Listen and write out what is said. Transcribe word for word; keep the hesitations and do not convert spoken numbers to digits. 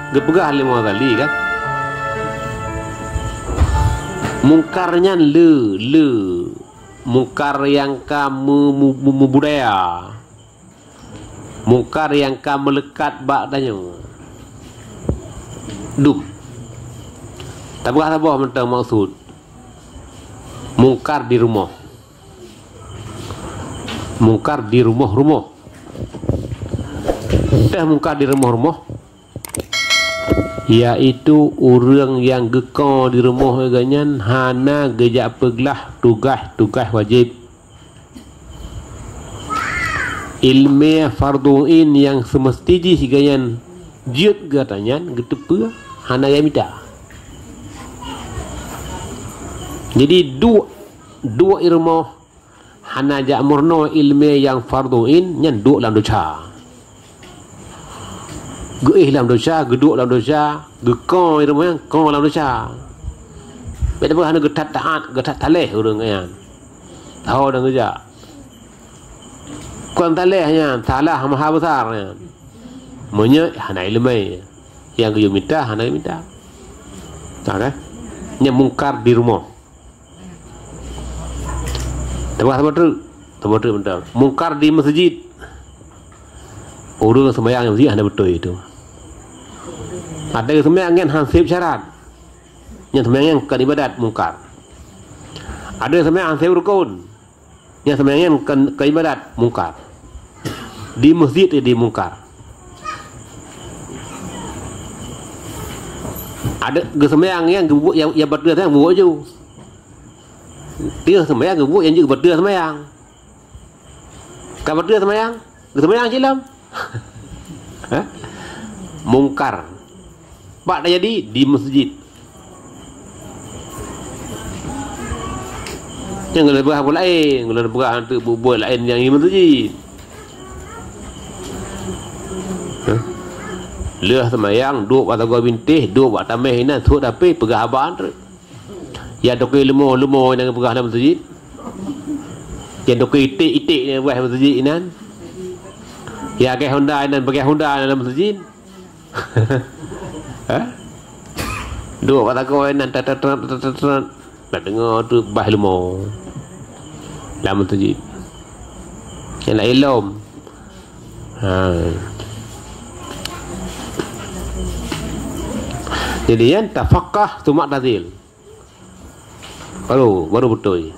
Geupeugah lé Imam Ghazali kan, mungkar nyan le, le. Mungkar nyang ka meu-, meu-, meu-, meubudaya. Mungkar nyang ka meuleukat bak tanyoe. Dum. Tapeugah saboh mantong maksud. Mungkar di rumoh. Mungkar di rumoh-rumoh. Teuh mungkar di rumoh-rumoh, yaitu ureuëng nyang geuko di rumoh geuh nyan hana geujak peuglah tugaih-tugaih wajéb. Iéleumé fardhu ain nyang seumeusti jih geuh nyan jeuet gata nyan geuteupeue hana geumita. Jadi duek, duek i rumoh hana jak meurunoe iéleumé nyang fardhu ain nyan duek lam desya. Geuéh lam desya, geuduek lam desya, geuko i rumoh nyan ko lam desya. Bék tapeugah hana geuthat taát, geuthat taleh ureuëng nyan. Taho dan geujak. Kon taleh nyan, salah maha besar nyan. Meunyoe hana iéleumé, nyang geuyue mita hana geumita. Nah, kan? Nyan mungkar di rumoh. Tapeugah saboh treuk, saboh treuk mantong. Mungkar di meuseujid. Ureuëng seumayang di meuseujid hana beutôi itu. Ada seumayang nyan han sép syarat. Nyan seumayang nyan kon ibadat, mungkar. Ada seumayang han sép rukon. Nyan seumayang nyan kon, kon ibadat, mungkar. Di meuseujid di mungkar. Ada geuseumayang nyan geubuet nyang, nyang bateue seumayang buet ju. Dia seumayang geubuet nyang jeuet bateue seumayang. Ka bateue seumayang, geuseumayang cit lom. Hah? Mungkar. Bak tajadi di meuseujid. Nyang lôn peugah peue laén, lôn peugah hantu buet-buet laén nyang di meuseujid. Hah? Lheueh seumayang, duek bak sagoe bintéh, duek bak tameh inan, sot tapi peugah haba treuk. Nyang toke leumo-leumo nyang peugah lam meuseujid. Nyang toke iték-iték nyang peugah lam meuseujid inan. Nyang pakai Honda inan, pakai Honda lam meuseujid. Ha? Duek bak sagoe inan, tat, tat, tat. Nak deungoe tu bah leumo lam meuseujid. Nyang laén lom. Ha. Jadi, nyan tafaqah tsumma tazil. Baru, baru beutôi.